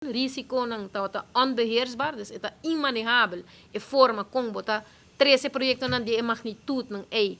Risiconan ta onbeheersbaar, dus ta inmanehabel e forma con bo ta trece proyectonan di magnitude nan ei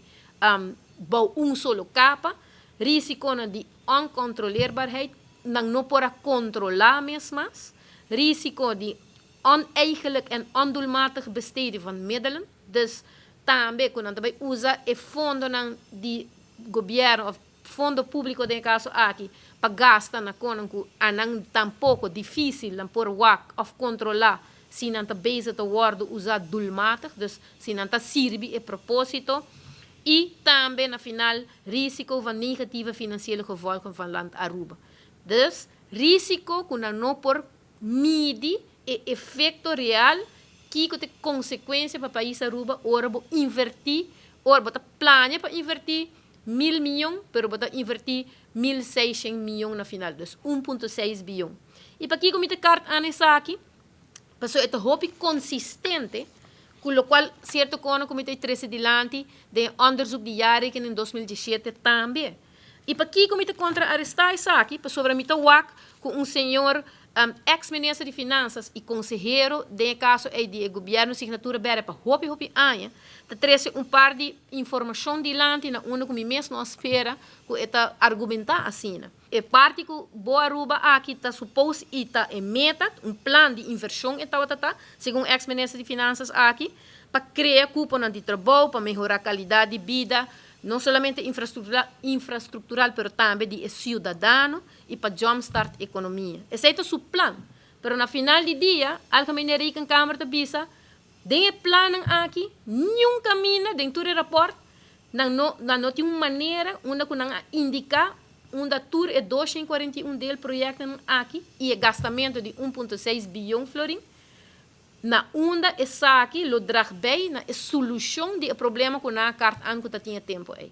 bou un solo capa. Risiconan di oncontroleerbaarheid, nan no por controla mes mas. Risico di oneigenlijk en ondoelmatig besteden van middelen. Dus tambe cu nan tambe usa e fondonan di gobierno of fondo publico den caso aki pa gasta na cos cu nan tampoco dificil nan por wak of controla si nan ta bezig ta wordo usa doelmatig, dus si nan ta sirbi e proposito. Y tambe na final risico van negatieve financiële gevolgen van land Aruba. Dus risico cu nan no por midi e efecto real cu tin consecuencia pa pais Aruba ora bo inverti, ora bo ta plania pa inverti 1000 miyon, pero bo ta inverti 1600 miyon na final, dus 1,6 biyon. Y pakico mi ta kaart aan esaki? Paso e ta hopi consistente, cu locual cierto cu cu mi a trece dilanti den onderzoek di jaarrekening in 2017 tambe. Y pakico mi ta contra-arresta esaki? Pasobra mi ta wak cu un señor ex-minister di Finanzas y consehero den caso ey di gobierno signatura bere pa hopi hopi aña, ta trece un par di informacion dilanti na unda cu mi mes no a spera cu e ta argumenta asina. E parti cu BoAruba aki ta suppose y ta e meta, un plan di inversion e ta, segun ex-minister di Finanzas aki, pa crea cuponan di trabou, pa mehora calidad di bida, no solamente infrastructural, pero tambe di ciudadano y pa jumpstart economia. Esey ta su plan. Pero na final di dia, Algemene Rekenkamer ta bisa, den e plan aki, ningun caminda, den tur rapport, nan no tin un manera unda cu nan indica unda tur e 241 deelprojecten aki y e gastamento di 1,6 biyon florin, na unda esaki lo draag bij na e solucion di e problema cu nan a kaart aan cu tabatin tempo ey.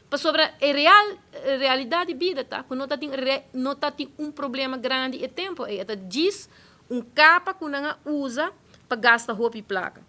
Pasobra e realidad di bida ta cu no ta tin un problema grandi e tempo ey. Ta djis un capa cu nan usa pa gasta hopi placa.